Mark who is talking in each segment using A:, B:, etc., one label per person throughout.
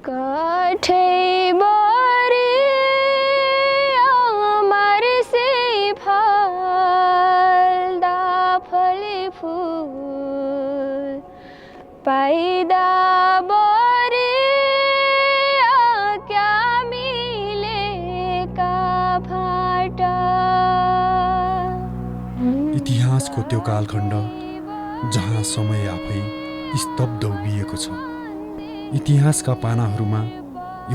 A: काठैबरी अमरसी फल्दा फली फूल पाइदा बरी क्या मिलेका फाटा।
B: इतिहासको त्यो कालखण्ड जहाँ समय आफै स्तब्ध उभिएको छ। इतिहासका पानाहरूमा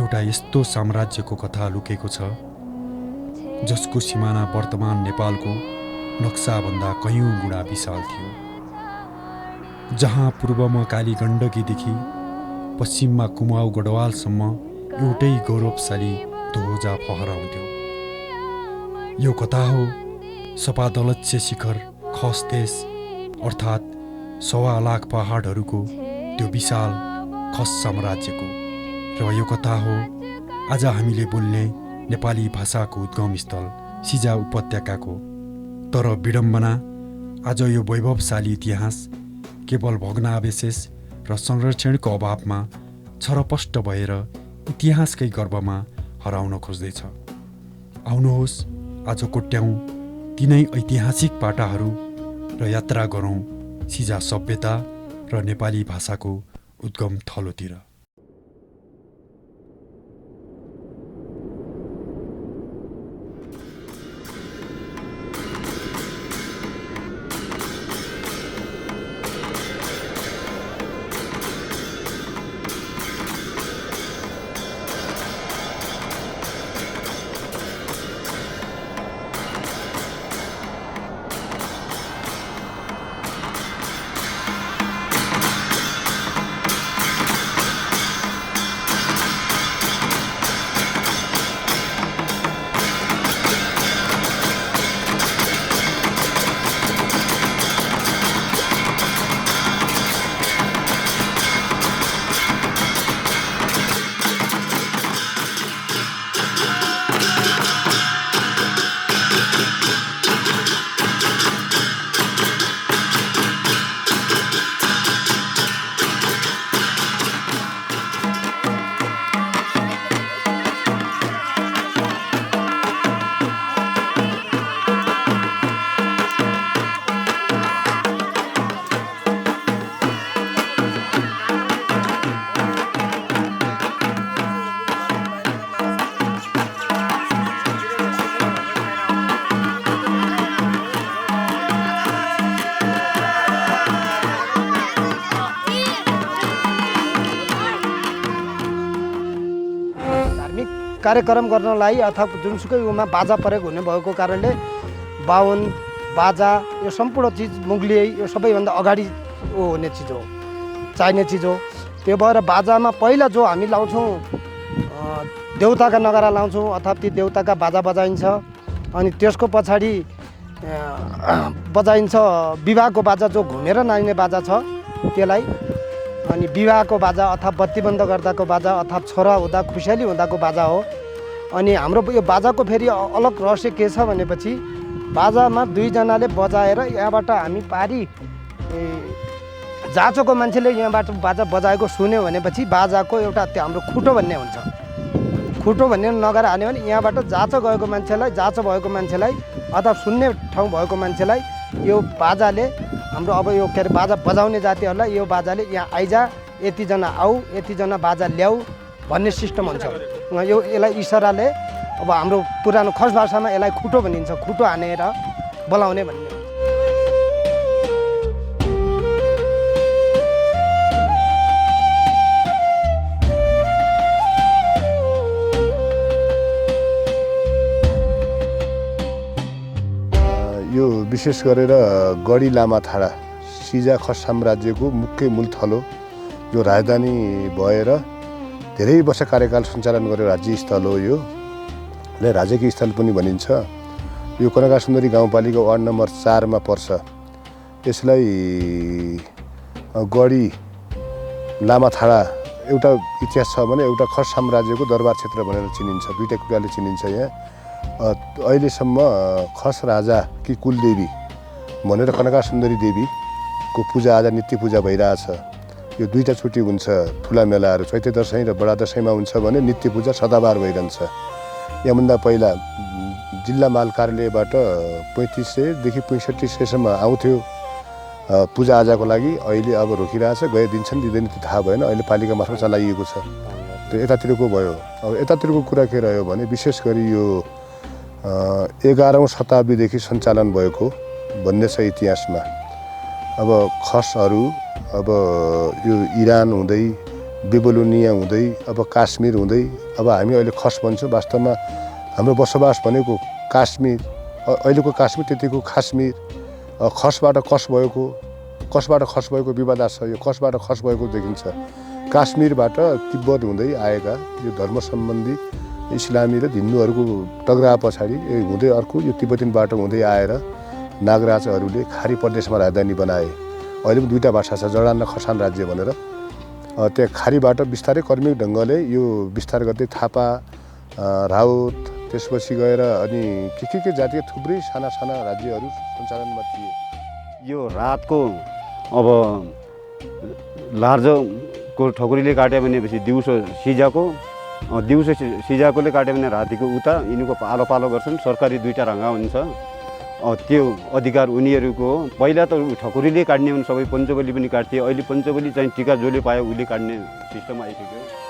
B: एउटा यस्तो साम्राज्यको कथा लुकेको छ जसको सिमाना वर्तमान नेपालको नक्साभन्दा कयौँ गुणा विशाल थियो। जहाँ पूर्वमा काली गण्डकीदेखि पश्चिममा कुमाउ गढवालसम्म एउटै गौरवशाली ध्वजा फहराउँथ्यो। यो कथा हो सपादलक्ष्य शिखर खस देश अर्थात् 1.25 लाख पहाडहरूको त्यो विशाल खस साम्राज्यको। र यो कथा हो आज हामीले बोल्ने नेपाली भाषाको उद्गम स्थल सिजा उपत्यकाको। तर विडम्बना आज यो वैभवशाली इतिहास केवल भग्नावशेष र संरक्षणको अभावमा छरपष्ट भएर इतिहासकै गर्भमा हराउन खोज्दैछ। आउनुहोस् आज कोट्याउँ तिनै ऐतिहासिक पाटाहरू र यात्रा गरौँ सिजा सभ्यता र नेपाली भाषाको उद्गम थलोतिर।
C: कार्यक्रम गर्नलाई अथवा जुनसुकै उमा बाजा प्रयोग हुने भएको कारणले बाहुन बाजा यो सम्पूर्ण चिज मुग्लिए यो सबैभन्दा अगाडि हुने चिज हो, चाहिने चिज हो। त्यो भएर बाजामा पहिला जो हामी लाउँछौँ देउताका नगारा लाउँछौँ अथवा ती देउताका बाजा बजाइन्छ। अनि त्यसको पछाडि बजाइन्छ विवाहको बाजा जो घुमेर नाच्ने बाजा छ त्यसलाई। अनि विवाहको बाजा अथवा बत्ती बन्द गर्दाको बाजा अथवा छोरा हुँदा खुसियाली हुँदाको बाजा हो। अनि हाम्रो यो बाजाको फेरि अलग रहस्य के छ भनेपछि बाजामा दुईजनाले बजाएर यहाँबाट हामी पारी जाँचोको मान्छेले यहाँबाट बाजा बजाएको सुन्यो भनेपछि बाजाको एउटा त्यो हाम्रो खुटो भन्ने हुन्छ। खुटो भन्ने नगरा हाल्यो भने यहाँबाट जाँचो गएको मान्छेलाई जाँचो भएको मान्छेलाई अथवा सुन्ने ठाउँ भएको मान्छेलाई यो बाजाले हाम्रो अब यो के अरे बाजा बजाउने जातिहरूलाई यो बाजाले यहाँ आइजा यतिजना आऊ यतिजना बाजा ल्याऊ भन्ने सिस्टम हुन्छ। यो यसलाई इसाराले अब हाम्रो पुरानो खस भाषामा यसलाई खुटो भनिन्छ, खुटो हानेर बोलाउने भन्ने।
D: यो विशेष गरेर गढी लामाथाडा सिजा खस साम्राज्यको मुख्य मूल थलो जो राजधानी भएर धेरै वर्ष कार्यकाल सञ्चालन गरेर राज्य स्थल हो। यो राजकीय स्थल पनि भनिन्छ। यो कनका सुन्दरी गाउँपालिका वार्ड नम्बर 4 मा पर्छ। यसलाई गढी लामाथाडा एउटा इतिहास छ भने एउटा खस साम्राज्यको दरबार क्षेत्र भनेर चिनिन्छ। दुईटा कुराले चिनिन्छ। यहाँ अहिलेसम्म खस राजा कि कुलदेवी भनेर कनका सुन्दरी देवीको पूजा आज नित्य पूजा भइरहेछ। यो दुईटा छुट्टी हुन्छ ठुला मेलाहरू चैते दसैँ र बडा दसैँमा हुन्छ भने नित्य पूजा सदाबार भइरहन्छ। यहाँभन्दा पहिला जिल्ला माल कार्यालयबाट 3500 देखि 6500सम्म आउँथ्यो पूजाआजाको लागि। अहिले अब रोकिरहेछ, गए दिन्छन् दिँदैन त्यो थाहा भएन। अहिले पालिका मार्फत चलाइएको छ। त्यो यतातिरको भयो। अब यतातिरको कुरा के रह्यो भने विशेष गरी यो 11औं शताब्दीदेखि सञ्चालन भएको भन्ने छ इतिहासमा। अब खसहरू अब यो इरान हुँदै बेबलोनिया हुँदै अब काश्मीर हुँदै अब हामी अहिले खस भन्छौँ। वास्तवमा हाम्रो बसोबास भनेको काश्मीर, अहिलेको काश्मीर त्यतिको काश्मीर। खसबाट खस भएको विवाद छ। यो खसबाट खस भएको देखिन्छ। काश्मीरबाट तिब्बत हुँदै आएका यो धर्म सम्बन्धी इस्लामी र हिन्दूहरूको टक्राए पछाडि हुँदै अर्को यो तिब्बतीन बाटो हुँदै आएर नागराजहरूले खाडी प्रदेशमा राजधानी बनाए। अहिले पनि दुईवटा भाषा छ, जडान र खसान राज्य भनेर। त्यहाँ खाडीबाट बिस्तारै कर्मिक ढङ्गले यो विस्तार गर्दै थापा, राउत, त्यसपछि गएर अनि के जातीय थुप्रै साना साना राज्यहरू सञ्चालनमा थिए।
E: यो रातको अब लार्जोको ठकुरीले काट्यो भनेपछि दिउँसो सिजाकोले काट्यो भने रातिको उता यिनीको पालो पालो गर्छन्। सरकारी दुईवटा रङ्गा हुन्छ। त्यो अधिकार उनीहरूको हो। पहिला त ठकुरीले काट्ने भने सबै पञ्चबली पनि काट्थे। अहिले पञ्चबली चाहिँ टिका जसले पायो उसले काट्ने सिस्टम आइसक्यो।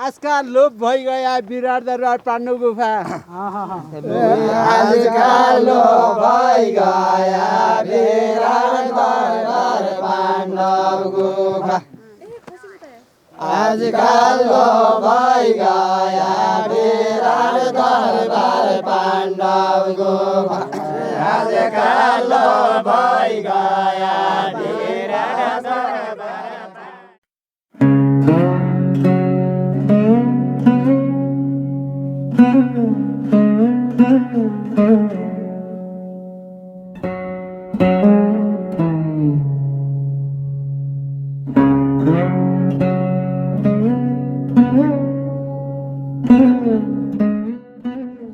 F: आजकल लोप भइगया विराट दरबार पाण्डव गुफा।
G: आजकल लोप भइगया विराट दरबार पाण्डव गुफा। आजकल लोप भइगया विराट दरबार पाण्डव गुफा। आजकल लोप भइगया विराट दरबार।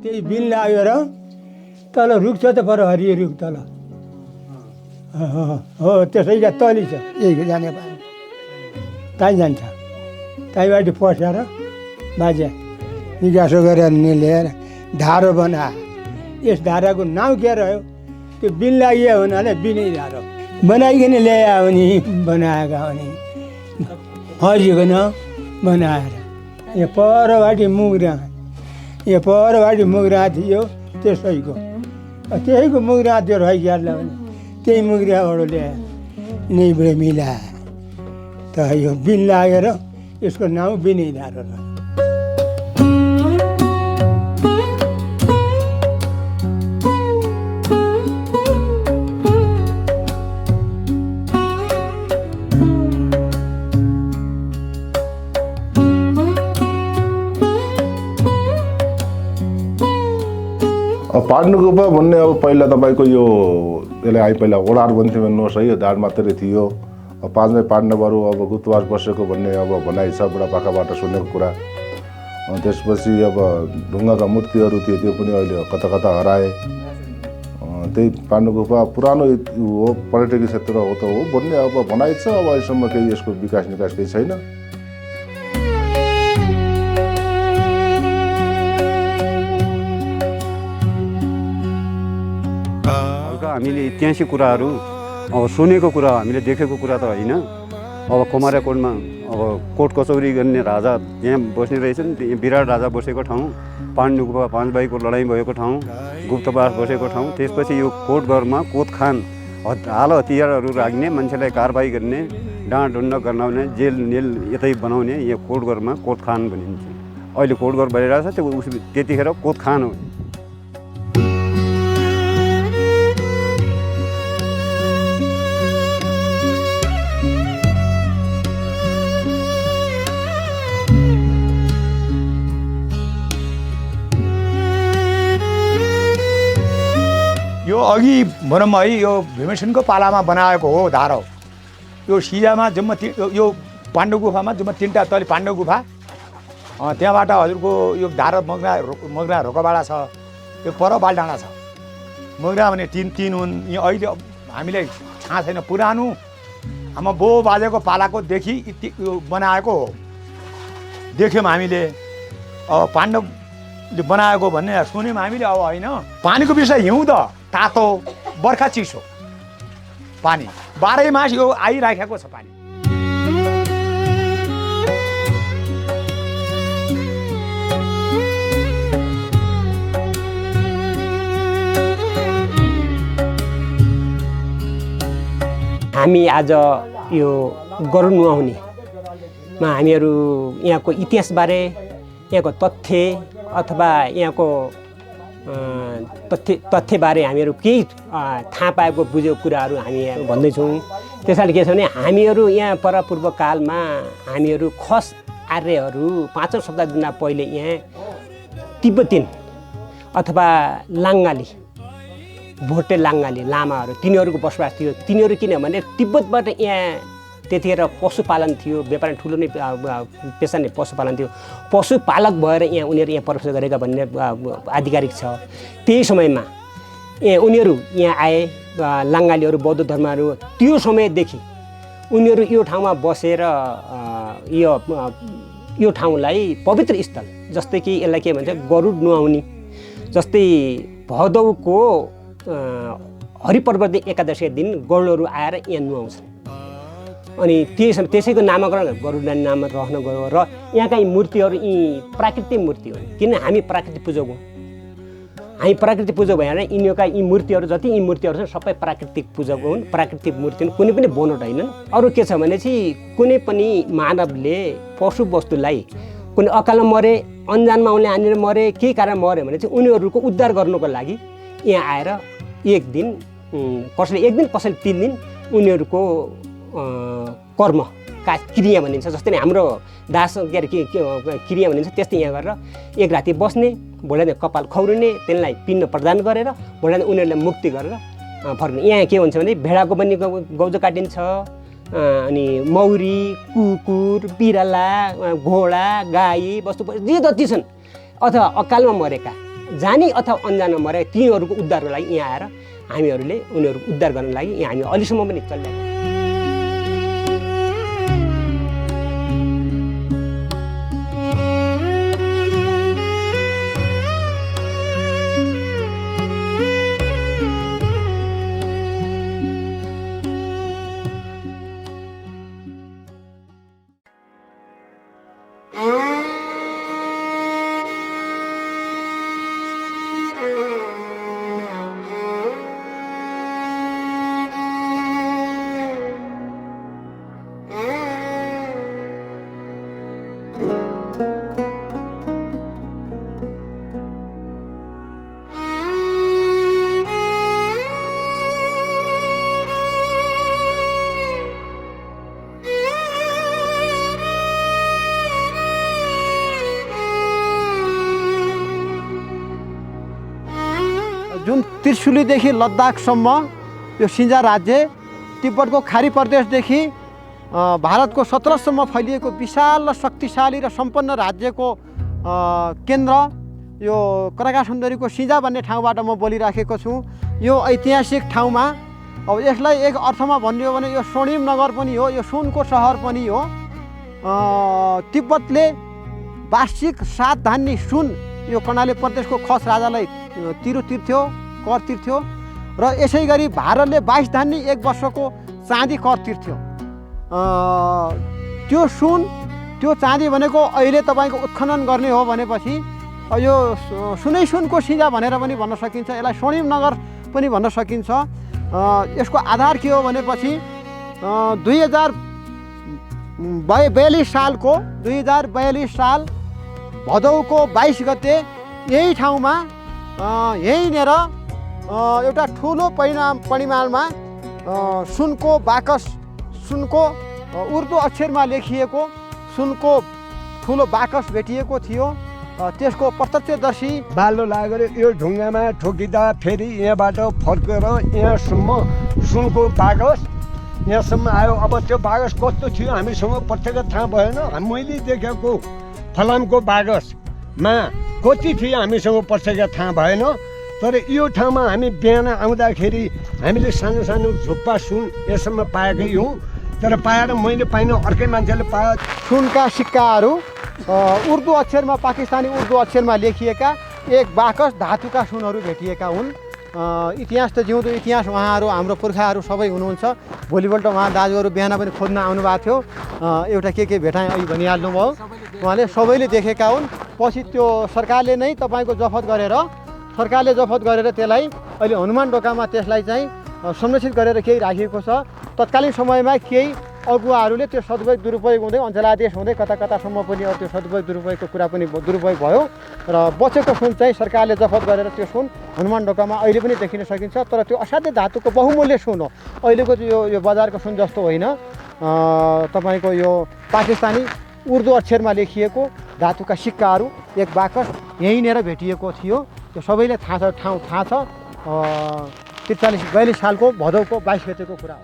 F: त्यही बिल लाग्यो र तल रुख छ त पर हरियो रुख तल हो त्यसैले तली छ यही जाने त्यहीँ जान्छ। त्यहीँबाट पसेर बाजे निकासो गरेर ल्याएर धारो बना। यस धाराको नाउँ के रह्यो? त्यो बिल लागियो हुनाले बिनै धारो बनाइकन ल्यायो भने बनाएका भने हरियोको नाउँ बनाएर यहाँ परबाटी मुग्रा थियो त्यसैको मुग्रा त्यो रहिहाल्यो भने त्यही मुग्राबाट ल्यायो नैबाट मिलायो त यो बिन लागेर यसको नाउँ बिनै धारो रह्यो।
D: पाण्डव गुफा भन्ने अब पहिला तपाईँको यो यसलाई पहिला ओडार भन्थ्यो भन्नुहोस् है। यो धार मात्रै थियो। पाँचमै पाण्डवहरू अब गुप्तवास बसेको भन्ने अब भनाइ छ बुढापाकाबाट सुनेको कुरा। त्यसपछि अब ढुङ्गाका मूर्तिहरू थिए, त्यो पनि अहिले कता कता हराए। त्यही पाण्डव गुफा पुरानो हो, पर्यटकीय क्षेत्र हो त हो भन्ने अब भनाइ छ। अब अहिलेसम्म केही यसको विकास निकास केही छैन।
E: हामीले ऐतिहासिक कुराहरू अब सुनेको कुरा हामीले देखेको कुरा त होइन। अब कुमारकोटमा अब कोट कचौरी गर्ने राजा यहाँ बस्ने रहेछन्। विराट राजा बसेको ठाउँ, पाण्डुगुफा 5 भाइको लडाइँ भएको ठाउँ, गुप्तवास बसेको ठाउँ। त्यसपछि यो कोटघरमा कोतखान हाल हतियारहरू राख्ने, मान्छेलाई कारबाही गर्ने, डाँडडुण्ड गराउने, जेल नेल यतै बनाउने यो कोटघरमा कोतखान भनिन्छ। अहिले कोटघर भइरहेको छ, त्यो त्यतिखेर कोतखान हो।
H: यो अघि भनौँ है, यो भीमसेनको पालामा बनाएको हो धारा हो। यो सिजामा जम्मा यो पाण्डव गुफामा जम्मा 3टा तले पाण्डव गुफा, त्यहाँबाट हजुरको यो धारा मगरा रोकाबाडा छ, यो पर बालडाँडा छ। मगरा भने 3 हुन्। यहाँ अहिले हामीलाई थाहा छैन, पुरानो हाम्रो बाउ बाजेको पालाकोदेखि यो बनाएको हो देख्यौँ हामीले। अब पाण्डवले बनाएको भन्ने सुन्यौँ हामीले। अब होइन, पानीको विषय हिउँ त तातो, बर्खा चिसो, पानी 12 मास यो आइराखेको छ पानी।
I: हामी आज यो गरुड नुहाउनेमा हामीहरू यहाँको इतिहासबारे, यहाँको तथ्य अथवा यहाँको तथ्यबारे हामीहरू केही थाहा पाएको बुझेको कुराहरू हामी भन्दैछौँ। त्यसैले के छ भने हामीहरू यहाँ परपूर्व कालमा हामीहरू खस आर्यहरू 5औं शताब्दीभन्दा पहिले यहाँ तिब्बतीन अथवा लाङ्गाली, भोटे लाङ्गाली लामाहरू तिनीहरूको बसोबास थियो। तिनीहरू किनभने तिब्बतबाट यहाँ त्यतिखेर पशुपालन थियो, व्यापार ठुलो नै पेसा नै पशुपालन थियो। पशुपालक भएर यहाँ उनीहरू यहाँ प्रवेश गरेका भन्ने आधिकारिक छ। त्यही समयमा उनीहरू यहाँ आए, लाङ्गालीहरू, बौद्ध धर्महरू। त्यो समयदेखि उनीहरू यो ठाउँमा बसेर यो ठाउँलाई पवित्र स्थल, जस्तै कि यसलाई के भन्छ गरुड नुहाउने, जस्तै भदौको हरिपर्वती एकादशीका दिन गरुडहरू आएर यहाँ नुहाउँछन्। अनि त्यसैको नामाकरण गरुडलाई नाम रहन गयो। र यहाँका यी मूर्तिहरू यी प्राकृतिक मूर्ति हुन्, किन हामी प्राकृतिक पूजक हौँ। हामी प्राकृतिक पूजक भएर यिनीहरूका यी मूर्तिहरू जति यी मूर्तिहरू छन् सबै प्राकृतिक पूजक हुन्, प्राकृतिक मूर्ति हुन्, कुनै पनि बनोट होइनन्। अरू के छ भने चाहिँ कुनै पनि मानवले पशु वस्तुलाई कुनै अकालमा मरे, अन्जानमा उनले हानेर मरे, केही कारण मऱ्यो भने चाहिँ उनीहरूको उद्धार गर्नुको लागि यहाँ आएर एक दिन कसैले 1 दिन कसैले 3 दिन उनीहरूको कर्म क्रिया भनिन्छ। जस्तै नै हाम्रो दास के अरे क्रिया भनिन्छ, त्यस्तै यहाँ गरेर एक राति बस्ने, भोलि कपाल खौरिने, त्यसलाई पिण्ड प्रदान गरेर भोलि उनीहरूलाई मुक्ति गरेर फर्किने। यहाँ के हुन्छ भने भेडाको पनि गौजो काटिन्छ, अनि मौरी, कुकुर, बिराला, घोडा, गाई, वस्तु जे जति छन् अथवा अकालमा मरेका, जानी अथवा अन्जानमा मरेका, तिनीहरूको उद्धारको लागि यहाँ आएर हामीहरूले उनीहरूको उद्धार गर्नको लागि यहाँ हामी अहिलेसम्म पनि चलिरहेको।
J: जुन त्रिशुलीदेखि लद्दाखसम्म यो सिन्जा राज्य तिब्बतको खाडी प्रदेशदेखि भारतको 17सम्म फैलिएको विशाल र शक्तिशाली र सम्पन्न राज्यको केन्द्र यो करागा सुन्दरीको सिन्जा भन्ने ठाउँबाट म बोलिराखेको छु। यो ऐतिहासिक ठाउँमा अब यसलाई एक अर्थमा भन्यो भने यो स्वर्णिम नगर पनि हो, यो सुनको सहर पनि हो। तिब्बतले वार्षिक 7 धान्नी सुन यो कर्णाली प्रदेशको खस राजालाई तिर्थ्यो, कर तिर्थ्यो। र यसै गरी भारतले 22 धान्नी 1 वर्षको चाँदी कर तिर्थ्यो। त्यो सुन त्यो चाँदी भनेको अहिले तपाईँको उत्खनन गर्ने हो भनेपछि यो सुनै सुनको सिजा भनेर पनि भन्न सकिन्छ, यसलाई स्वर्णिम नगर पनि भन्न सकिन्छ। यसको आधार के हो भनेपछि 2042 साल भदौको 22 गते यही ठाउँमा यहीँनिर एउटा ठुलो परिमाणमा सुनको बाकस, सुनको उर्दू अक्षरमा लेखिएको सुनको ठुलो बाकस भेटिएको थियो। त्यसको प्रत्यक्षदर्शी
F: बालो लागेर यो ढुङ्गामा ठोकिँदा फेरि यहाँबाट फर्केर यहाँसम्म सुनको बाकस यहाँसम्म आयो। अब त्यो बाकस कस्तो थियो हामीसँग प्रत्यक्ष थाहा भएन। मैले देखेको फलामको बाकसमा कति थियो हामीसँग प्रत्यक्ष थाहा भएन। तर यो ठाउँमा हामी बिहान आउँदाखेरि हामीले सानो सानो झुप्पा सुन यसम्म पाएकै हौँ। तर पाएर मैले पाइनँ, अर्कै मान्छेले पायो।
J: सुनका सिक्काहरू उर्दू अक्षरमा, पाकिस्तानी उर्दू अक्षरमा लेखिएका एक बाकस धातुका सुनहरू भेटिएका हुन्। इतिहास त जिउँदो इतिहास, उहाँहरू हाम्रो पुर्खाहरू सबै हुनुहुन्छ। भोलिपल्ट उहाँ दाजुहरू बिहान पनि खोज्न आउनुभएको थियो, एउटा के भेटाएँ अहिले भनिहाल्नु भयो। उहाँले सबैले देखेका हुन्। पछि त्यो सरकारले नै तपाईँको जफत गरेर त्यसलाई अहिले हनुमान ढोकामा त्यसलाई चाहिँ संरक्षित गरेर केही राखिएको छ। तत्कालीन समयमा केही अगुवाहरूले त्यो सदुपयोग दुरुपयोग हुँदै अञ्चलादेश हुँदै कता कतासम्म पनि त्यो सदुपयोग दुरुपयोगको कुरा पनि दुरुपयोग भयो र बचेको सुन चाहिँ सरकारले जफत गरेर त्यो सुन हनुमान ढोकामा अहिले पनि देखिन सकिन्छ। तर त्यो असाध्य धातुको बहुमूल्य सुन हो। अहिलेको यो बजारको सुन जस्तो होइन। तपाईँको यो पाकिस्तानी उर्दू अक्षरमा लेखिएको धातुका सिक्काहरू एक बाकस यहीँनिर भेटिएको थियो। त्यो सबैले थाहा छ, ठाउँ थाहा छ। 43-42 सालको भदौको 22 गतेको कुरा हो।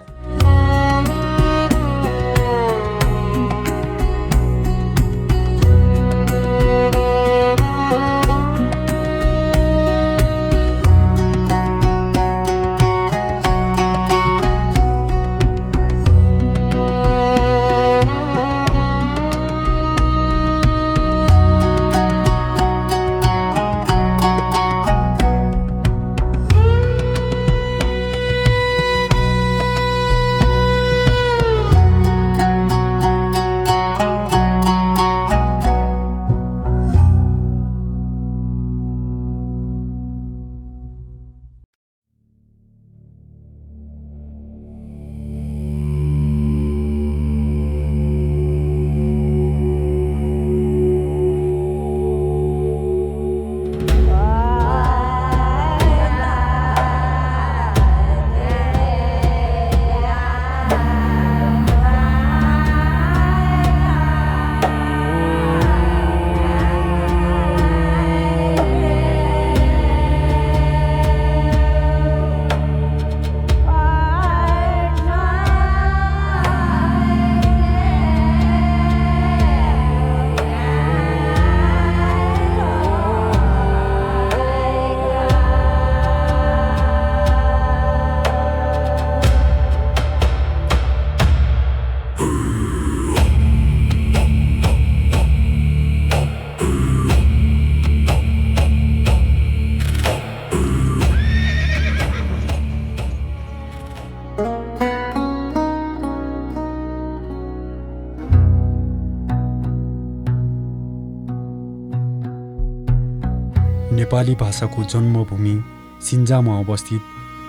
B: नेपाली भाषाको जन्मभूमि सिन्जामा अवस्थित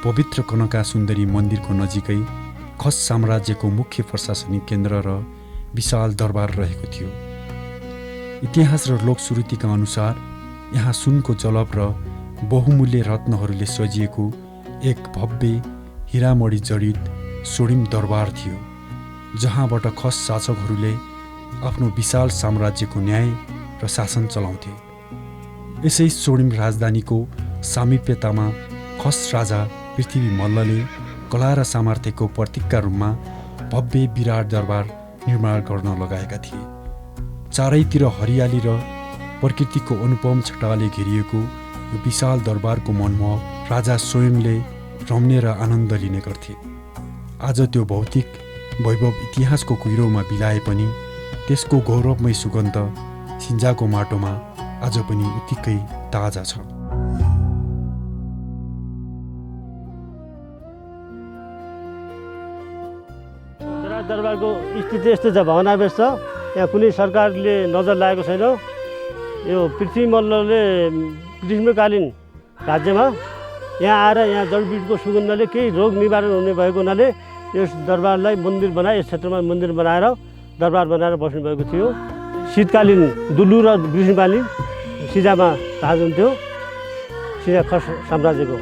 B: पवित्र कनका सुन्दरी मन्दिरको नजिकै खस साम्राज्यको मुख्य प्रशासनिक केन्द्र र विशाल दरबार रहेको थियो। इतिहास र लोकश्रुतिका अनुसार यहाँ सुनको जलप र बहुमूल्य रत्नहरूले सजिएको एक भव्य हिरामणी जडित स्वर्णिम दरबार थियो, जहाँबाट खस शासकहरूले आफ्नो विशाल साम्राज्यको न्याय र शासन चलाउँथे। यसै स्वर्णिम राजधानीको सामिप्यतामा खस राजा पृथ्वी मल्लले कला र सामर्थ्यको प्रतीकका रूपमा भव्य विराट दरबार निर्माण गर्न लगाएका थिए। चारैतिर हरियाली र प्रकृतिको अनुपम छटाले घेरिएको यो विशाल दरबारको मनमोह राजा स्वयंले रम्ने र आनन्द लिने गर्थे। आज त्यो भौतिक वैभव इतिहासको कुहिरोमा बिलाए पनि त्यसको गौरवमय सुगन्ध सिन्जाको माटोमा आज पनि उत्तिकै ताजा छ।
K: दरबारको स्थिति यस्तो छ, भग्नावशेष छ। यहाँ कुनै सरकारले नजर लागेको छैन। यो पृथ्वी मल्लले ग्रीष्मकालीन राज्यमा यहाँ आएर यहाँ जडीबुटीको सुगन्धले केही रोग निवारण हुने भएको हुनाले यस दरबारलाई मन्दिर बनाए, यस क्षेत्रमा मन्दिर बनाएर दरबार बनाएर बस्नुभएको थियो। शीतकालीन दुल्लु र ग्रीष्मकालीन सिजामा राज हुन्थ्यो, सिजा खस साम्राज्यको।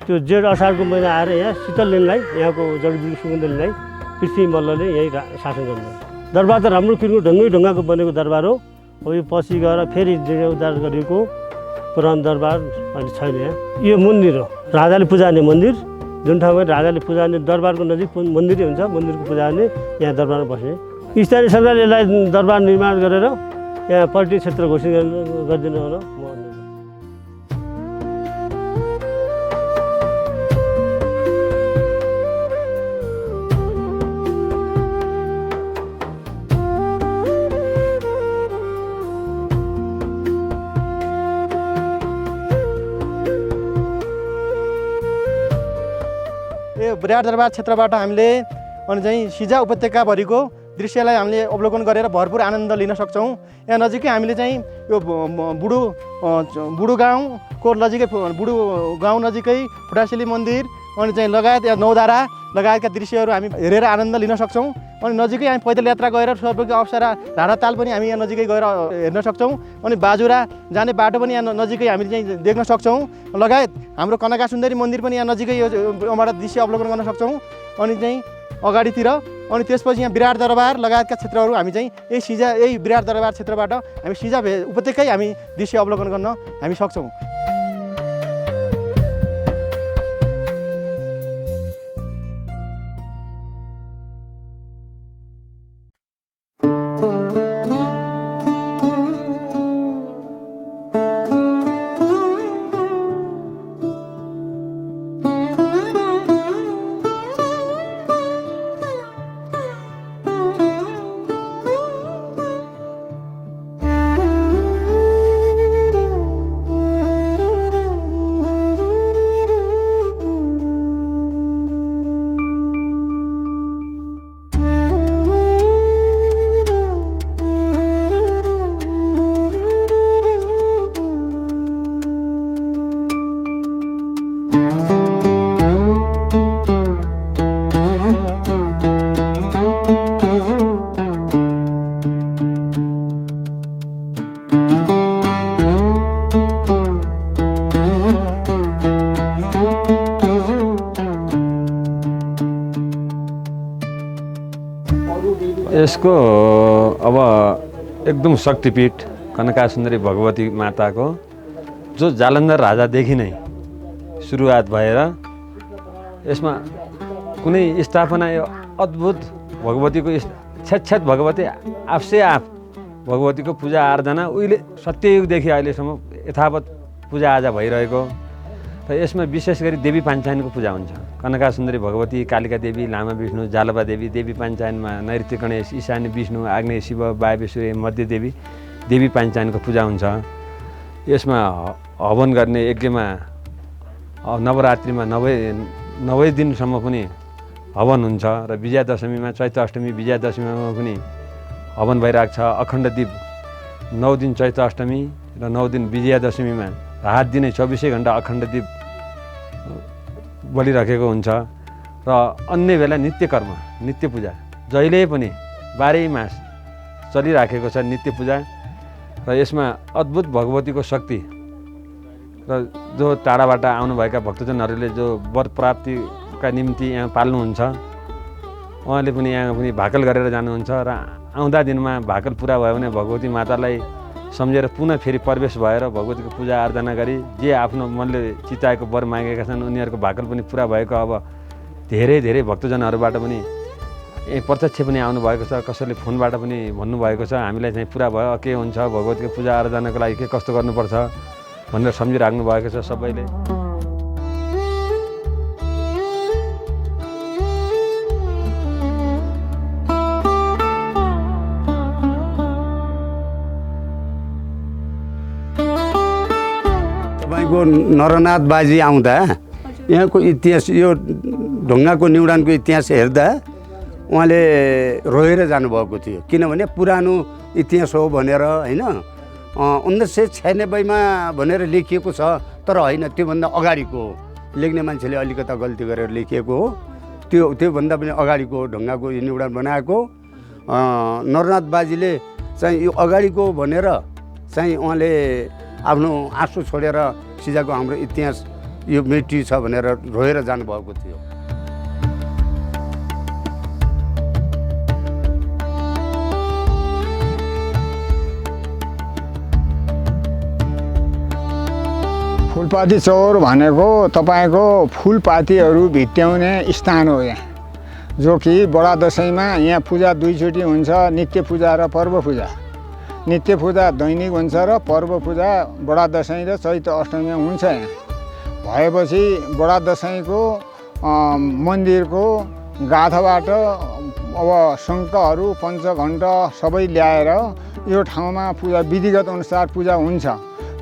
K: त्यो जेठ असारको महिना आएर यहाँ शीतल लिनलाई, यहाँको जडीबुटी सुगन्ध लिनलाई पृथ्वी मल्लले यहीँ शासन गर्नुभयो। दरबार त राम्रो किसिमको ढङ्गैको बनेको दरबार हो। यो पछि गएर फेरि जीर्णोद्धार गरिएको पुरानो दरबार अहिले छैन। यहाँ यो मन्दिर हो, राजाले पूजा गर्ने मन्दिर। जुन ठाउँमा राजाले पूजा गर्ने दरबारको नजिक मन्दिरै हुन्छ, मन्दिरको पूजा गर्ने यहाँ दरबारमा बस्ने। स्थानीय सरकारले यसलाई दरबार निर्माण गरेर यहाँ पर्यटन क्षेत्र घोषित गरिदिनु होला।
J: विराट दरबार क्षेत्रबाट हामीले अनि चाहिँ सिजा उपत्यकाभरिको दृश्यलाई हामीले अवलोकन गरेर भरपुर आनन्द लिन सक्छौँ। यहाँ नजिकै हामीले चाहिँ यो बुढो गाउँको नजिकै बुढो गाउँ नजिकै फुटासिली मन्दिर अनि चाहिँ लगायत यहाँ नौधारा लगायतका दृश्यहरू हामी हेरेर आनन्द लिन सक्छौँ। अनि नजिकै हामी पैदल यात्रा गएर सर्वको अप्सरा धाराताल पनि हामी यहाँ नजिकै गएर हेर्न सक्छौँ। अनि बाजुरा जाने बाटो पनि यहाँ नजिकै हामीले चाहिँ देख्न सक्छौँ। लगायत हाम्रो कनका सुन्दरी मन्दिर पनि यहाँ नजिकै योबाट दृश्य अवलोकन गर्न सक्छौँ। अनि चाहिँ अगाडितिर अनि त्यसपछि यहाँ विराट दरबार लगायतका क्षेत्रहरू हामी चाहिँ यही विराट दरबार क्षेत्रबाट हामी सिजा उपत्यकै हामी दृश्य अवलोकन गर्न हामी सक्छौँ।
L: यसको अब एकदम शक्तिपीठ कनका सुन्दरी भगवती माताको जो जालन्धर राजादेखि नै सुरुवात भएर यसमा कुनै स्थापना यो अद्भुत भगवतीको छ्यात भगवती आफसे आफ भगवतीको पूजा आराधना उहिले सत्ययुगदेखि अहिलेसम्म यथावत पूजाआजा भइरहेको। र यसमा विशेष गरी देवी पाञ्चायनको पूजा हुन्छ। कनका सुन्दरी भगवती, कालिका देवी, लामा विष्णु, जालपा देवी, देवी पाञ्चायनमा नैऋत्य गणेश, ईशान्य विष्णु, आग्नेय शिव, वायव्य सूर्य, मध्य देवी, देवी पाञ्चायनको पूजा हुन्छ। यसमा हवन गर्ने यज्ञमा नवरात्रिमा 90 दिनसम्म पनि हवन हुन्छ र विजयादशमीमा चैत्र अष्टमी विजयादशमीमा पनि हवन भइरहेको छ। अखण्ड दीप 9 दिन चैत्र अष्टमी र 9 दिन विजयादशमीमा रात दिनै 24 घण्टा अखण्ड दीप बलिराखेको हुन्छ। र अन्य बेला नित्य कर्म, नित्य पूजा जहिले पनि 12 मास चलिराखेको छ नित्य पूजा। र यसमा अद्भुत भगवतीको शक्ति र जो टाढाबाट आउनुभएका भक्तजनहरूले जो वर प्राप्तिका निम्ति यहाँ पाल्नुहुन्छ उहाँले पनि यहाँ पनि भाकल गरेर जानुहुन्छ। र आउँदा दिनमा भाकल पुरा भयो भने भगवती मातालाई सम्झेर पुनः फेरि प्रवेश भएर भगवतीको पूजा आराधना गरी जे आफ्नो मनले चिताएको वर मागेका छन् उनीहरूको भाकल पनि पुरा भएको अब धेरै भक्तजनहरूबाट पनि प्रत्यक्ष पनि आउनुभएको छ। कसैले फोनबाट पनि भन्नुभएको छ हामीलाई चाहिँ पुरा भयो, के हुन्छ भगवतीको पूजा आराधनाको लागि के कस्तो गर्नुपर्छ भनेर सम्झिराख्नु भएको छ सबैले।
M: तपाईँको नरनाथ बाजी आउँदा यहाँको इतिहास, यो ढुङ्गाको निउडानको इतिहास हेर्दा उहाँले रोएर जानुभएको थियो, किनभने पुरानो इतिहास हो भनेर होइन। 1996मा भनेर लेखिएको छ, तर होइन, त्योभन्दा अगाडिको हो। लेख्ने मान्छेले अलिकता गल्ती गरेर लेखिएको हो। त्योभन्दा पनि अगाडिको ढङ्गको युनिट बनाएको। नरनाथ बाजीले चाहिँ यो अगाडिको भनेर चाहिँ उहाँले आफ्नो आँसु छोडेर सिजाको हाम्रो इतिहास यो मेटियो छ भनेर रोएर जानुभएको थियो।
F: फुलपाती चौर भनेको तपाईँको फुलपातीहरू भित्याउने स्थान हो यहाँ, जो कि बडा दसैँमा यहाँ पूजा दुईचोटि हुन्छ, नित्य पूजा र पर्व पूजा। नित्य पूजा दैनिक हुन्छ र पर्व पूजा बडा दसैँ र चैत्र अष्टमीमा हुन्छ। यहाँ भएपछि बडा दसैँको मन्दिरको गाथाबाट अब शङ्खहरू पञ्चघण्ट सबै ल्याएर यो ठाउँमा पूजा विधिगत अनुसार पूजा हुन्छ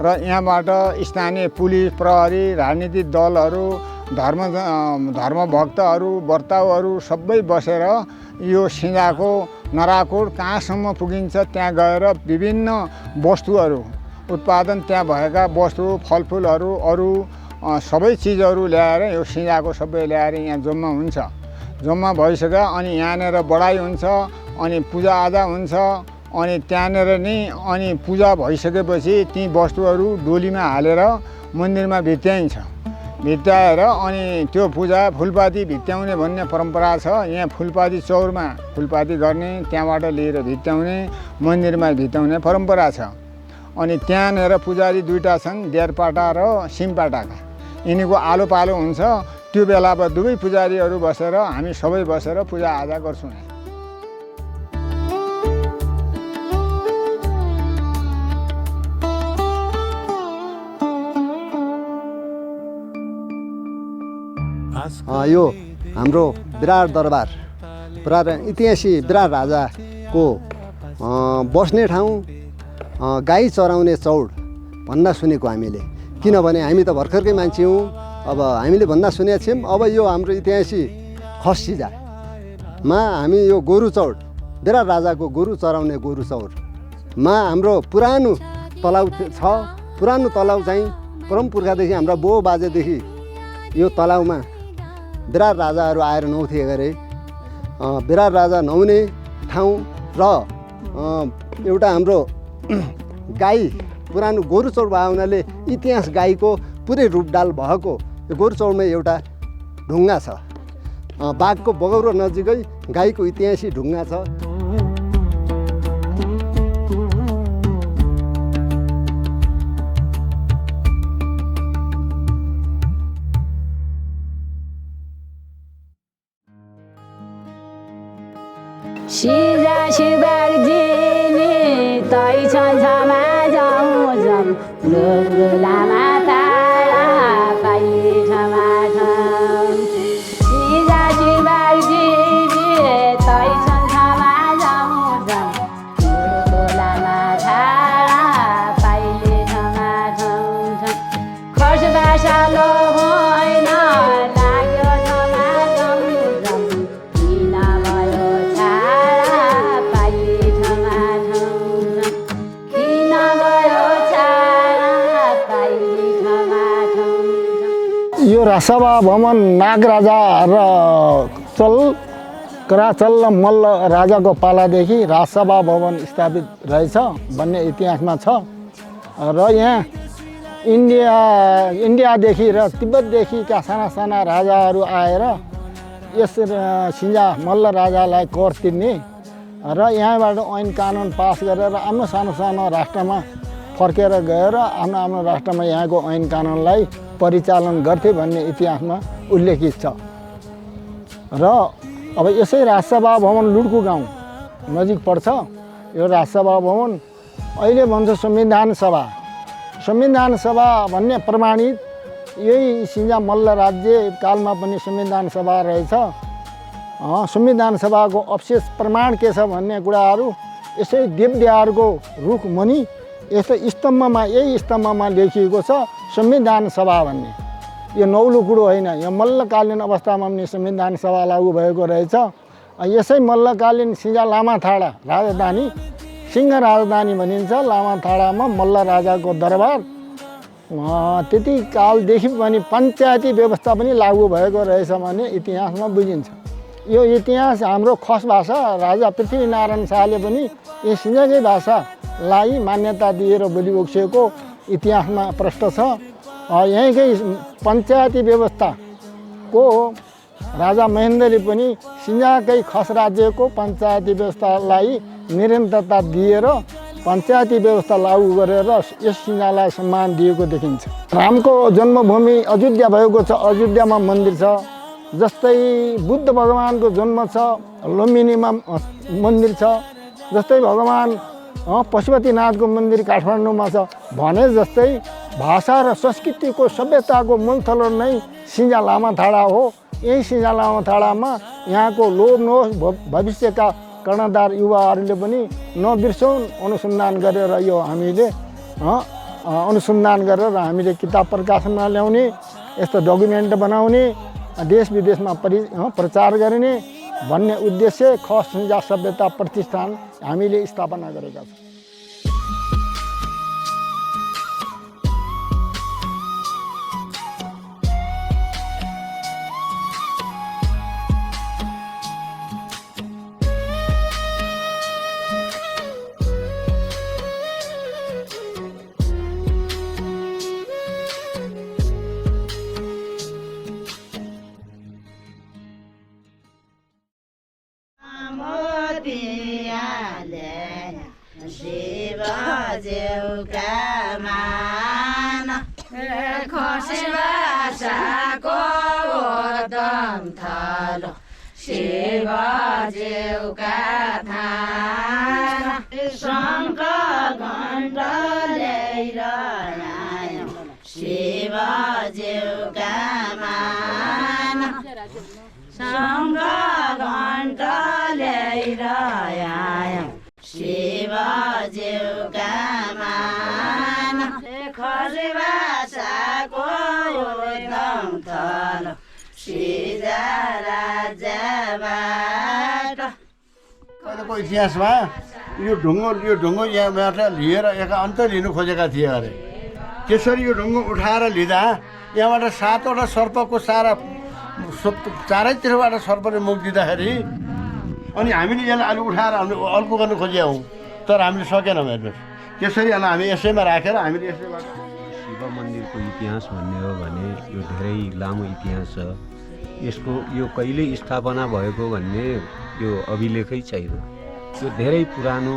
F: र यहाँबाट स्थानीय पुलिस प्रहरी राजनीतिक दलहरू धर्मभक्तहरू व्रताउहरू सबै बसेर यो सिँजाको नराकोट कहाँसम्म पुगिन्छ त्यहाँ गएर विभिन्न वस्तुहरू उत्पादन त्यहाँ भएका वस्तु फलफुलहरू अरू सबै चिजहरू ल्याएर यो सिँजाको सबै ल्याएर यहाँ जम्मा हुन्छ। जम्मा भइसक्यो अनि यहाँनिर बढाइ हुन्छ, अनि पूजाआजा हुन्छ, अनि त्यहाँनिर नि अनि पूजा भइसकेपछि ती वस्तुहरू डोलीमा हालेर मन्दिरमा भित्याइन्छ। भित्याएर अनि त्यो पूजा फुलपाती भित्याउने भन्ने परम्परा छ। यहाँ फुलपाती चौरमा फुलपाती गर्ने, त्यहाँबाट लिएर भित्याउने, मन्दिरमा भित्याउने परम्परा छ। अनि त्यहाँनिर पुजारी दुईवटा छन्, देरपाटा र सिमपाटाका। यिनीको आलो पालो हुन्छ। त्यो बेलामा दुवै पुजारीहरू बसेर हामी सबै बसेर पूजाआजा गर्छौँ।
J: यो हाम्रो विराट दरबार इतिहासी विराट राजाको बस्ने ठाउँ, गाई चराउने चौड भन्दा सुनेको हामीले। किनभने हामी त भर्खरकै मान्छे हौँ, अब हामीले भन्दा सुनेका छौँ। अब यो हाम्रो इतिहासी खससिजामा हामी यो गोरु चौड, विराट राजाको गोरु चराउने गोरु चौरमा हाम्रो पुरानो तलाउ छ। पुरानो तलाउ चाहिँ परमपुर्खादेखि हाम्रा बो बाजेदेखि यो तलाउमा विराट राजाहरू आएर नुहाउँथे गरे। विराट राजा नुहाउने ठाउँ र एउटा हाम्रो गाई पुरानो गोरु चौड भएको हुनाले इतिहास गाईको पुरै रूपडाल भएको यो गोरु चौडमा एउटा ढुङ्गा छ। बाघको बगौरो नजिकै गाईको इतिहासी ढुङ्गा छ।
A: सिजा शिवजीनी तै छन्छमा जाउँ जाउँ गुलामा तारा पाइ छमा छम। सिजा शिवजीनी तै छन्छमा जाउँ जाउँ गुलामा तारा पाइ छमा छम। खर्च बासालो होइन लाग्यो छमा जाउँ जाउँ किन भयो
F: यो राजसभा भवन नागराजा र कराचल मल्ल राजाको पालादेखि राजसभा भवन स्थापित रहेछ भन्ने इतिहासमा छ। र यहाँ इन्डियादेखि र तिब्बतदेखिका साना साना राजाहरू आएर यस सिँजा मल्ल राजालाई कर तिर्ने र यहाँबाट ऐन कानुन पास गरेर आफ्नो सानो सानो राष्ट्रमा फर्केर गएर आफ्नो आफ्नो राष्ट्रमा यहाँको ऐन कानुनलाई परिचालन गर्थे भन्ने इतिहासमा उल्लेखित छ। र अब यसै राजसभा भवन लुड्कु गाउँ नजिक पर्छ। यो राजसभा भवन अहिले भन्छ संविधान सभा भन्ने प्रमाणित यही सिँजा मल्ल राज्य कालमा पनि संविधान सभा रहेछ। संविधान सभाको अवशेष प्रमाण के छ भन्ने कुराहरू यसै देवदेहारको रुख मुनि यस्तो स्तम्भमा यही स्तम्भमा लेखिएको छ संविधान सभा भन्ने। यो नौलो कुरो होइन, यो मल्लकालीन अवस्थामा पनि संविधान सभा लागू भएको रहेछ।
N: यसै मल्लकालीन सिजा लामाथाडा राजधानी सिंह राजधानी भनिन्छ। लामाथाडामा मल्ल राजाको दरबार त्यति कालदेखि पनि पञ्चायती व्यवस्था पनि लागू भएको रहेछ भने इतिहासमा बुझिन्छ। यो इतिहास हाम्रो खस भाषा राजा पृथ्वीनारायण शाहले पनि यी सिंहकै भाषालाई मान्यता दिएर बोली उक्सिएको इतिहासमा प्रष्ट छ। यहीँकै पञ्चायती व्यवस्थाको राजा महेन्द्रले पनि सिंहकै खस राज्यको पञ्चायती व्यवस्थालाई निरन्तरता दिएर पञ्चायती व्यवस्था लागू गरेर यस सिंहलाई सम्मान दिएको देखिन्छ। रामको जन्मभूमि अयोध्या भएको छ। अयोध्यामा मन्दिर छ। जस्तै बुद्ध भगवानको जन्म छ, लुम्बिनीमा मन्दिर छ। जस्तै भगवान पशुपतिनाथको मन्दिर काठमाडौँमा छ। भने जस्तै भाषा र संस्कृतिको सभ्यताको मूलथलो नै सिंह लामाथाडा हो। यही सिंह लामाथाडामा यहाँको लोभ नहोस् भविष्यका कर्णधार युवाहरूले पनि नबिर्सौँ, अनुसन्धान गरेर यो हामीले अनुसन्धान गरेर हामीले किताब प्रकाशनमा ल्याउने, यस्तो डकुमेन्ट बनाउने, देश विदेशमा प्रचार गर्ने भन्ने उद्देश्य खस सिंह सभ्यता प्रतिष्ठान हामीले स्थापना गरेका छौँ।
O: कहिलेको इतिहासमा यो ढुङ्गो यहाँबाट लिएर यता अन्त लिनु खोजेका थिए अरे। त्यसरी यो ढुङ्गो उठाएर लिँदा यहाँबाट 7वटा सर्पको चारैतिरबाट सर्पले मुख दिँदाखेरि अनि हामीले यसलाई अलि उठाएर हामीले अर्को गर्नु खोजेका हौँ, तर हामीले सकेनौँ। हेर्नुहोस्, त्यसरी हामी यसैमा राखेर हामीले यसैबाट
E: शिव मन्दिरको इतिहास भन्ने हो भने यो धेरै लामो इतिहास छ। यसको यो कहिले स्थापना भएको भन्ने यो अभिलेखै छैन। यो धेरै पुरानो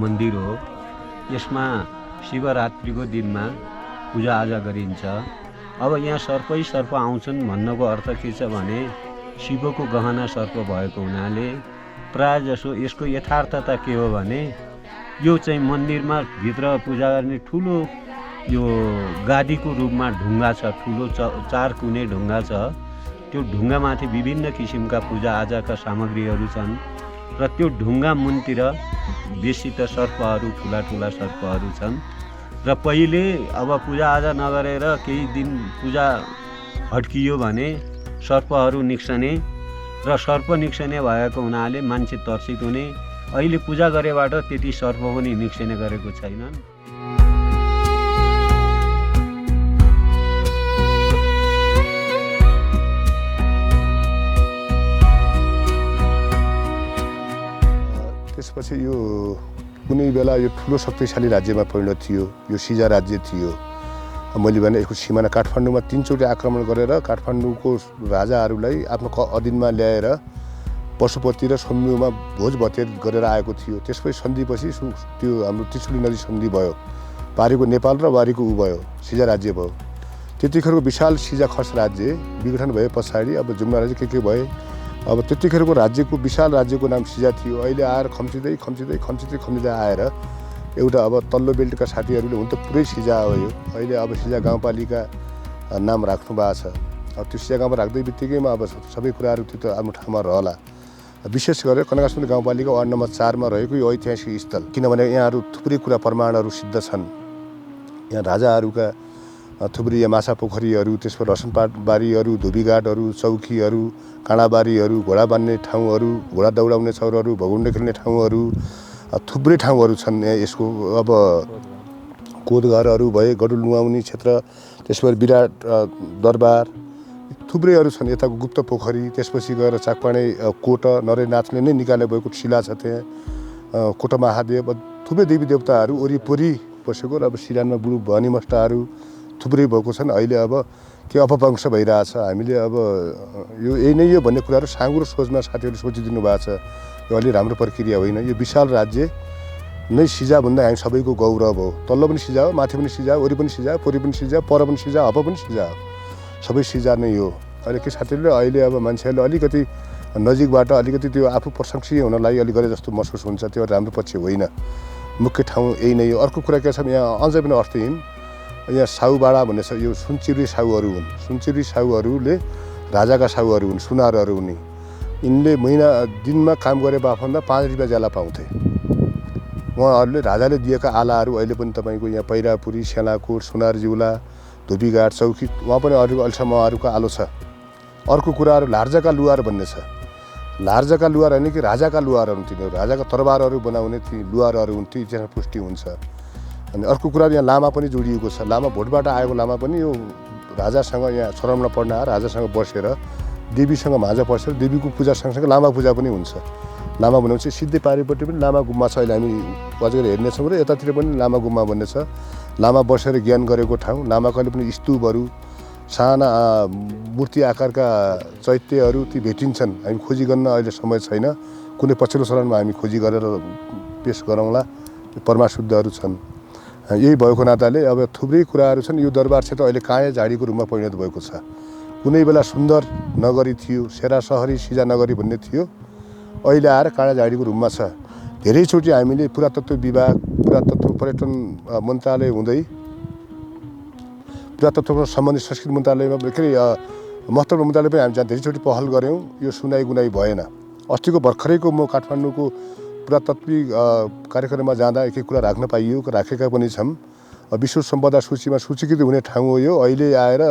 E: मन्दिर हो। यसमा शिवरात्रिको दिनमा पूजाआजा गरिन्छ। अब यहाँ सर्प आउँछन् भन्नको अर्थ के छ भने शिवको गहना सर्प भएको हुनाले प्रायःजसो यसको यथार्थता के हो भने यो चाहिँ मन्दिरमा भित्र पूजा गर्ने ठुलो यो गादीको रूपमा ढुङ्गा छ, ठुलो 4 कुने ढुङ्गा छ। त्यो ढुङ्गामाथि विभिन्न किसिमका पूजाआजाका सामग्रीहरू छन् र त्यो ढुङ्गा मुनतिर बेसी त सर्पहरू, ठुला ठुला सर्पहरू छन्। र पहिले अब पूजाआजा नगरेर केही दिन पूजा हट्कियो भने सर्पहरू निक्सने र सर्प निक्सने भएको हुनाले मान्छे तर्सित हुने। अहिले पूजा गरेबाट त्यति सर्प पनि निक्सने गरेको छैनन्।
D: त्यसपछि यो कुनै बेला यो ठुलो शक्तिशाली राज्यमा परिणत थियो। यो सिजा राज्य थियो। मैले भने यसको सिमाना काठमाडौँमा 3 चोटि आक्रमण गरेर काठमाडौँको राजाहरूलाई आफ्नो अधीनमा ल्याएर पशुपति र सम्यूमा भोज भतेर गरेर आएको थियो। त्यसपछि सन्धिपछि त्यो हाम्रो त्रिशुली नदी सन्धि भयो। पारीको नेपाल र वारीको भयो, सिजा राज्य भयो। त्यतिखेरको विशाल सिजा खस राज्य विघटन भए पछाडि अब जुम्ला राज्य के भए। अब त्यतिखेरको राज्यको विशाल राज्यको नाम सिजा थियो। अहिले आएर खम्चिँदै आएर एउटा अब तल्लो बेल्टका साथीहरूले हुन त पुरै सिजा हो यो। अहिले अब सिजा गाउँपालिका नाम राख्नु भएको छ। अब त्यो सिजा गाउँमा राख्दै बित्तिकैमा अब सबै कुराहरू त्यो त आफ्नो ठाउँमा रहला। विशेष गरेर कनकासुनी गाउँपालिका वार्ड नम्बर 4 मा रहेको यो ऐतिहासिक स्थल, किनभने यहाँहरू थुप्रै कुरा प्रमाणहरू सिद्ध छन्। यहाँ राजाहरूका थुप्रै यहाँ माछा पोखरीहरू, त्यसपछि रसनपाट बारीहरू, धोबीघाटहरू, चौकीहरू, काँडाबारीहरू, घोडा बान्ने ठाउँहरू, घोडा दौडाउने चौरहरू, भगुन्डे खेल्ने ठाउँहरू, थुप्रै ठाउँहरू छन् यहाँ यसको। अब कोदघरहरू भए, गडुल नुहाउने क्षेत्र, त्यसपछि विराट दरबार, थुप्रैहरू छन्। यताको गुप्त पोखरी, त्यसपछि गएर चाकपाडे कोट नरेनाथले नै निकाले भएको शिला छ त्यहाँ, कोट महादेव, थुप्रै देवी देवताहरू वरिपरि बसेको। र अब सिरानमा बुढो भनिमस्टाहरू थुप्रै भएको छन्। अहिले अब के अपभ्रंश भइरहेछ, हामीले अब यो यही नै हो भन्ने कुराहरू साँगुरो सोचमा साथीहरूले सोचिदिनु भएको छ। यो अलि राम्रो प्रक्रिया होइन। यो विशाल राज्य नै सिजा भन्दा हामी सबैको गौरव हो। तल्लो पनि सिजा हो, माथि पनि सिजा हो, वरि पनि सिजा हो, पुरी पनि सिजा, पर पनि सिजा, हप पनि सिजा हो, सबै सिजा नै हो। अहिले के साथीहरूले अहिले अब मान्छेहरूले अलिकति नजिकबाट अलिकति त्यो आफू प्रशंसनीय हुनलाई अलिक गरे जस्तो महसुस हुन्छ। त्यो राम्रो पक्ष होइन। मुख्य ठाउँ यही नै हो। अर्को कुरा के छ, यहाँ अझै पनि अर्थहीन यहाँ साहुबाडा भन्ने छ। यो सुनचिरी साहुहरू हुन्। सुनचिरी साहुहरूले राजाका साहुहरू हुन्, सुनारहरू हुन्। यिनले दिनमा काम गरे बाफन्दा 5 रुपियाँ ज्याला पाउँथे। उहाँहरूले राजाले दिएका आलाहरू अहिले पनि तपाईँको यहाँ पैरापुरी, सेलाकोट, सुनार जिउला, धोबीघाट, चौकी, उहाँ पनि अहिलेसम्म उहाँहरूको आलो छ। अर्को कुराहरू लार्जाका लुहार भन्ने छ। लार्जाका लुहार होइन कि राजाका लुहारहरू तिनीहरू, राजाका तरबारहरू बनाउने ती लुहारहरू हुन्। त्यो इतिहासमा पुष्टि हुन्छ। अनि अर्को कुरा यहाँ लामा पनि जोडिएको छ। लामा भोटबाट आएको लामा पनि यो राजासँग यहाँ शरणमा पढ्न आएर राजासँग बसेर देवीसँग माझा पर्छ। देवीको पूजा सँगसँगै लामा पूजा पनि हुन्छ। लामा भनेपछि सिधै पारिपट्टि पनि लामा गुम्बा छ। अहिले हामी बजेर हेर्नेछौँ र यतातिर पनि लामा गुम्बा भन्ने छ। लामा बसेर ज्ञान गरेको ठाउँ। लामाकाले पनि स्तूपहरू, साना मूर्ति आकारका चैत्यहरू ती भेटिन्छन्। हामी खोजी गर्न अहिले समय छैन। कुनै पछिल्लो चरणमा हामी खोजी गरेर पेस गरौँला। परमाशुद्धहरू छन्। यही भएको नाताले अब थुप्रै कुराहरू छन्। यो दरबार क्षेत्र अहिले काँया झाडीको रूपमा परिणत भएको छ। कुनै बेला सुन्दर नगरी थियो, सेरा सहरी सिजा नगरी भन्ने थियो। अहिले आएर काँडा झाडीको रूपमा छ। धेरैचोटि हामीले पुरातत्व विभाग, पुरातत्व पर्यटन मन्त्रालय हुँदै पुरातत्व सम्बन्धी संस्कृति मन्त्रालयमा के अरे महत्त्वपूर्ण मन्त्रालय पनि हामी जहाँ धेरैचोटि पहल गऱ्यौँ। यो सुनाइ गुनाइ भएन। अस्तिको भर्खरैको म काठमाडौँको पुरातत्विक कार्यक्रममा जाँदा एक एक कुरा राख्न पाइयो, राखेका पनि छौँ। विश्व सम्पदा सूचीमा सूचीकृत हुने ठाउँ हो यो। अहिले आएर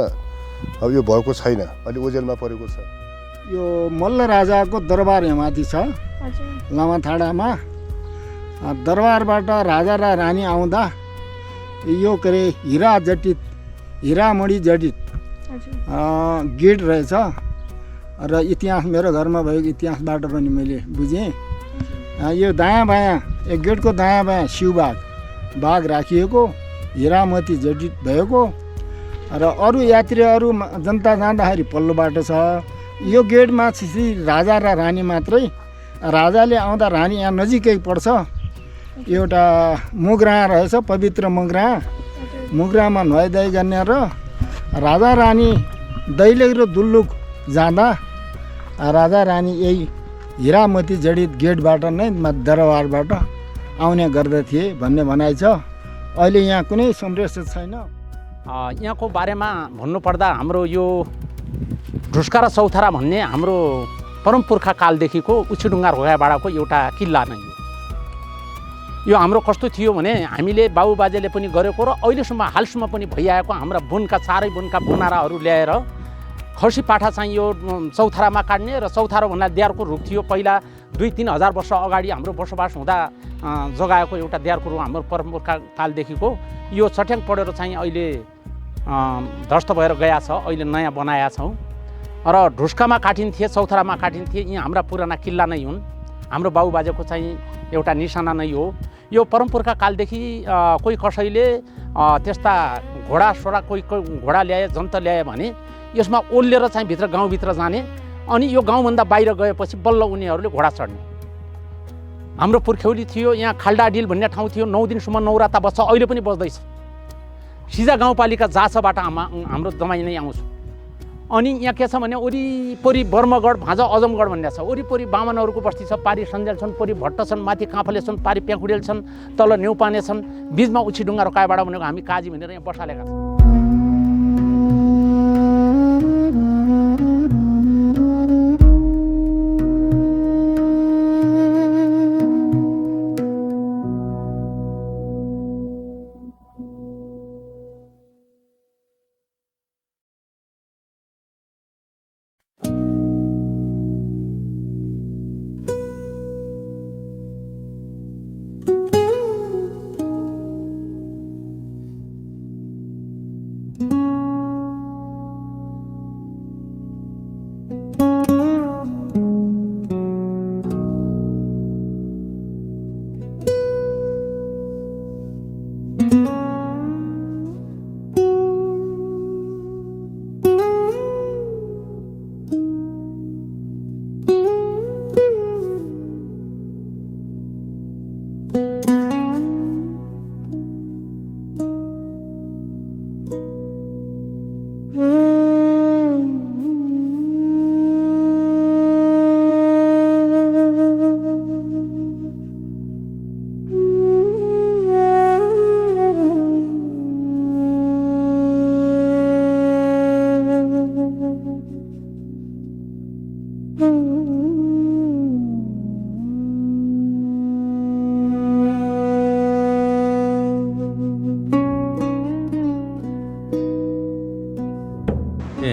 D: अब यो भएको छैन, अलि ओझेलमा परेको छ।
N: यो मल्ल राजाको दरबार यहाँ माथि छ लामाथाडामा। दरबारबाट राजा र रानी आउँदा यो के अरे हिरामणि जडित गेट रहेछ। र इतिहास मेरो घरमा भएको इतिहासबाट पनि मैले बुझेँ। यो दायाँ बायाँ यो गेटको दायाँ बायाँ शिवबाग राखिएको, हिरामती जडित भएको। र अरू यात्रीहरू जनता जाँदाखेरि पल्लो बाटो छ। यो गेटमा चाहिँ राजा र रानी मात्रै। राजाले आउँदा रानी यहाँ नजिकै पर्छ। एउटा मुग्रा रहेछ, पवित्र मुग्रामा नुहाइधुवाइ गर्ने। र राजा रानी दैलेख र दुल्लुक जाँदा राजा रानी यही हिरामती जडित गेटबाट नै दरबारबाट आउने गर्दथे भन्ने भनाइ छ। अहिले यहाँ कुनै संरक्षण छैन।
P: यहाँको बारेमा भन्नुपर्दा हाम्रो यो ढुस्का र चौथारा भन्ने हाम्रो परमपुर्खा कालदेखिको उछिडुङ्गा रोगाबाडाको एउटा किल्ला नै हो। यो हाम्रो कस्तो थियो भने हामीले बाबुबाजेले पनि गरेको र अहिलेसम्म हालसम्म पनि भइआएको हाम्रा बुनका चारै बुनका बुनाराहरू ल्याएर खसी पाठा चाहिँ यो चौथारामा काट्ने। र चौथारा भन्दा दियारको रुख थियो। पहिला 2-3 हजार वर्ष अगाडि हाम्रो बसोबास हुँदा जगाएको एउटा दियारको रुख हाम्रो परमपुर्खा कालदेखिको। यो चट्याङ पढेर चाहिँ अहिले ध्वस्त भएर गया छ। अहिले नयाँ बनाएका छौँ। र ढुस्कामा काटिन्थे, चौथारामा काटिन्थे। यी हाम्रा पुराना किल्ला नै हुन्। हाम्रो बाबुबाजेको चाहिँ एउटा निशाना नै हो। यो परमपुर्खा कालदेखि कोही कसैले त्यस्ता घोडा कोही घोडा ल्याए, जन्त ल्याए भने यसमा ओल्लेर चाहिँ भित्र गाउँभित्र जाने। अनि यो गाउँभन्दा बाहिर गएपछि बल्ल उनीहरूले घोडा चढ्ने। हाम्रो पुर्ख्यौली थियो। यहाँ खाल्डाडिल भन्ने ठाउँ थियो। 9 दिनसम्म नौराता बस्छ। अहिले पनि बस्दैछ। सिजा गाउँपालिका जाछबाट हाम्रो दमाई नै आउँछ। अनि यहाँ के छ भने वरिपरि बर्मगढ, भाँजा, अजमगढ भन्ने छ। वरिपरि बामनहरूको बस्ती छ। पारी सन्जेल छन्, परि भट्ट छन्, माथि काँफले छन्, पारी प्याकुडेल छन्, तल न्युपाने छन्, बिचमा उछिडुङ्गा रोकाबाट भनेको हामी काजी भनेर यहाँ बसालेका छौँ।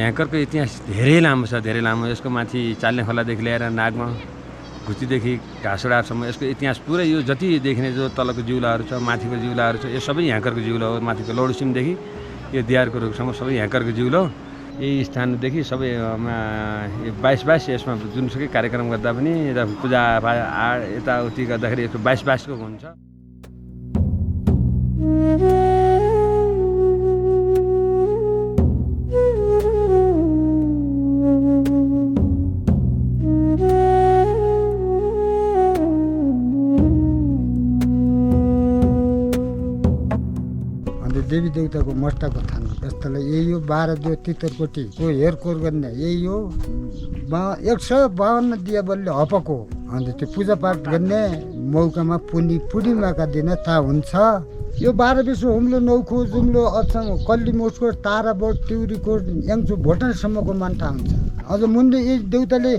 L: ह्याकरको इतिहास धेरै लामो छ, धेरै लामो। यसको माथि चाल्ने खोलादेखि लिएर नागमा घुच्चीदेखि घाँसुडासम्म यसको इतिहास पुरै यो जति देखिने जो तलको जिउलाहरू छ, माथिको जिउलाहरू छ, यो सबै ह्याकरको जिउलो हो। माथिको लौडसिमदेखि यो दियारको रुखसम्म सबै ह्याकरको जिउलो। यही स्थानदेखि सबै 22 यसमा जुनसुकै कार्यक्रम गर्दा पनि यता पूजा यताउति गर्दाखेरि यसको 22 हुन्छ।
Q: देवी देवताको मस्ताको थान यस्तोलाई यही हो। 12 दियो तितरकोटीको हेरकोर गर्ने यही हो। 152 दिया बलले हपको अन्त त्यो पूजापाठ गर्ने मौकामा पूर्णिमाका दिन ता हुन्छ। यो 12 विश्व हुम्लो नौखो जुम्लो अचम कल्ली मोसको ताराबोट टिउरीकोट याङचु भोटानसम्मको मान्टा हुन्छ। अझ मुन्डे यी देउताले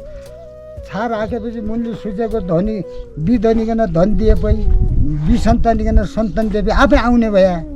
Q: छा राखेपछि मुन्डे सूर्यको धनी बिधनीकन धन दिएपछि बिसन्तानिकन सन्तान दिएपछि आफै आउने भए।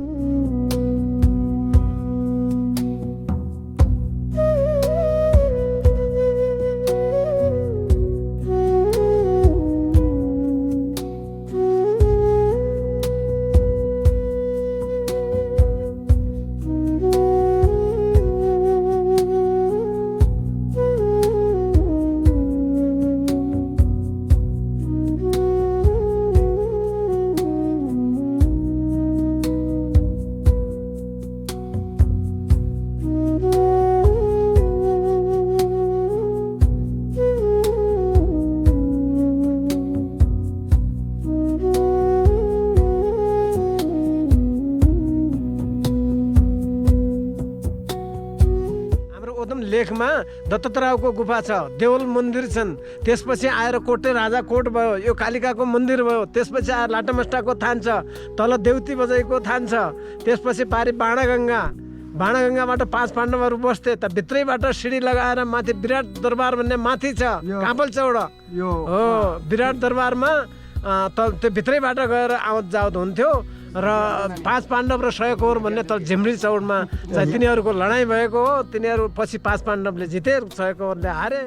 J: लेखमा दत्तरावको गुफा छ, देवल मन्दिर छन्, त्यसपछि आएर कोटे राजा कोट भयो, यो कालिकाको मन्दिर भयो, त्यसपछि आएर लाटामस्टाको थान छ, तल देउती बजाइको थान छ, त्यसपछि पारि बाणागङ्गाबाट 5 पाण्डवहरू बस्थे त भित्रैबाट सिँढी लगाएर माथि विराट दरबार भन्ने माथि छ कापल चौडा हो। विराट दरबारमा त्यो भित्रैबाट गएर आवत जावत हुन्थ्यो र 5 पाण्डव र 100 कौर भन्ने त झिम्री चौडमा चाहिँ तिनीहरूको लडाइँ भएको हो। तिनीहरू पछि 5 पाण्डवले जिते, 100 कौरले हारे।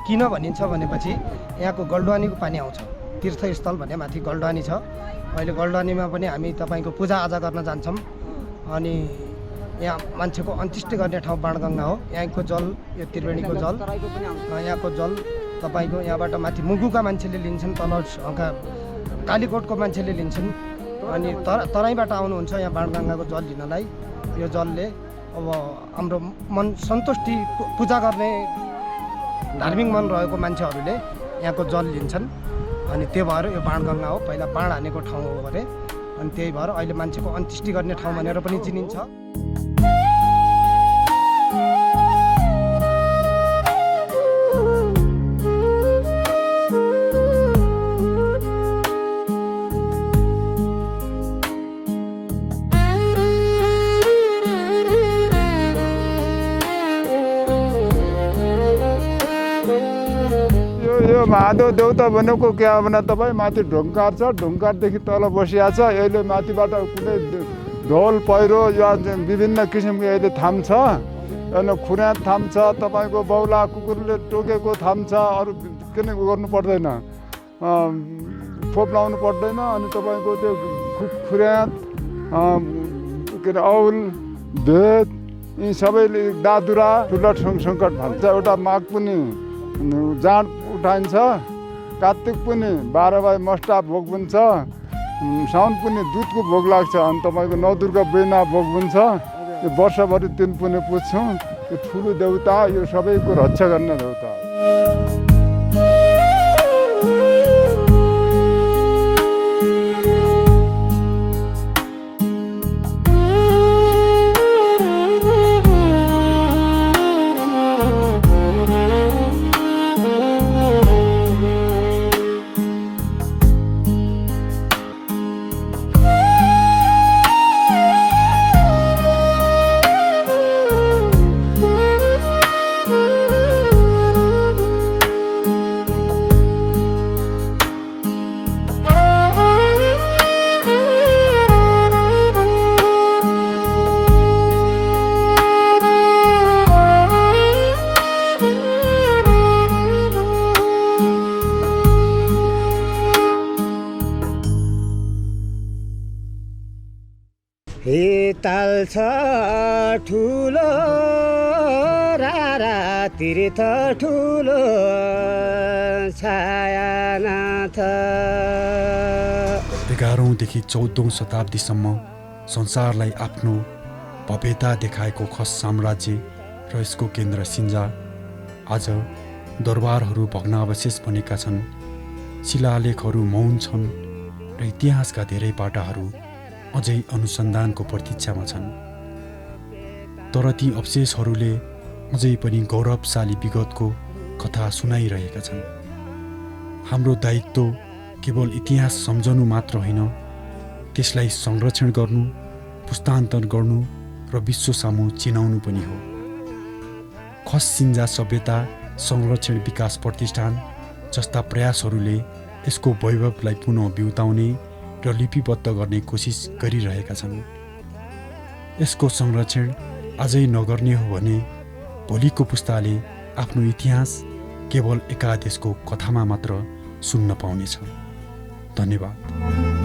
J: किन भनिन्छ भनेपछि यहाँको गलडुवानीको पानी आउँछ। तीर्थस्थल भन्ने माथि गलडुवानी छ। अहिले गलडुवानीमा पनि हामी तपाईँको पूजाआजा गर्न जान्छौँ। अनि यहाँ मान्छेको अन्त्येष्टि गर्ने ठाउँ बाणगङ्गा हो। यहाँको जल यो त्रिवेणीको जल, यहाँको जल तपाईँको यहाँबाट माथि मुगुका मान्छेले लिन्छन्, तल कालीकोटको मान्छेले लिन्छन्। अनि तराईबाट आउनुहुन्छ यहाँ बाणगङ्गाको जल लिनलाई। यो जलले अब हाम्रो मन सन्तुष्टि पूजा गर्ने धार्मिक मन रहेको मान्छेहरूले यहाँको जल लिन्छन्। अनि त्यही भएर यो बाणगङ्गा हो, पहिला बाण हानेको ठाउँ हो अरे। अनि त्यही भएर अहिले मान्छेको अन्त्येष्टि गर्ने ठाउँ भनेर पनि चिनिन्छ।
R: महादेव देउता भनेको के हो भने तपाईँ माथि ढुङ्गार छ, ढुङ्गारदेखि तल बसिया छ। अहिले माथिबाट कुनै ढोल पहिरो या विभिन्न किसिमको अहिले थाम छ। अनि खुर्यात थाम छ, तपाईँको बौला कुकुरले टोकेको थाम छ। अरू किन गर्नु पर्दैन, खोप लाउनु पर्दैन। अनि तपाईँको त्यो खुर्यात के अरे औल भेद यी सबैले दादुरा ठुला सङ्कट भन्छ। एउटा माग पनि जाँड उठाइन्छ, कार्तिक पनि 12 भाइ मस्टा भोग बुन्छ, साउन पनि दुधको भोग लाग्छ, अनि तपाईँको नवदुर्गा बेना भोग बुन्छ। यो वर्षभरि 3 पुण्य पुज्छौँ। यो ठुलो देउता, यो सबैको रक्षा गर्ने देउता।
J: ताल छ ठुलो रारा तीर्थ ठुलो छायानाथ।
B: 11औँदेखि 14औँ शताब्दीसम्म संसारलाई आफ्नो भव्यता देखाएको खस साम्राज्य र यसको केन्द्र सिन्जा आज दरबारहरू भग्नावशेष बनेका छन्, शिलालेखहरू मौन छन् र इतिहासका धेरै पाटाहरू अझै अनुसन्धानको प्रतीक्षामा छन्। तर ती अवशेषहरूले अझै पनि गौरवशाली विगतको कथा सुनाइरहेका छन्। हाम्रो दायित्व केवल इतिहास सम्झनु मात्र होइन, त्यसलाई संरक्षण गर्नु, पुस्तान्तर गर्नु र विश्व सामु चिनाउनु पनि हो। खस सिन्जा सभ्यता संरक्षण विकास प्रतिष्ठान जस्ता प्रयासहरूले यसको वैभवलाई पुनः बिउताउने र लिपिबद्ध गर्ने कोसिस गरिरहेका छन्। यसको संरक्षण अझै नगर्ने हो भने भोलिको पुस्ताले आफ्नो इतिहास केवल एकादेशको कथामा मात्र सुन्न पाउनेछ। धन्यवाद।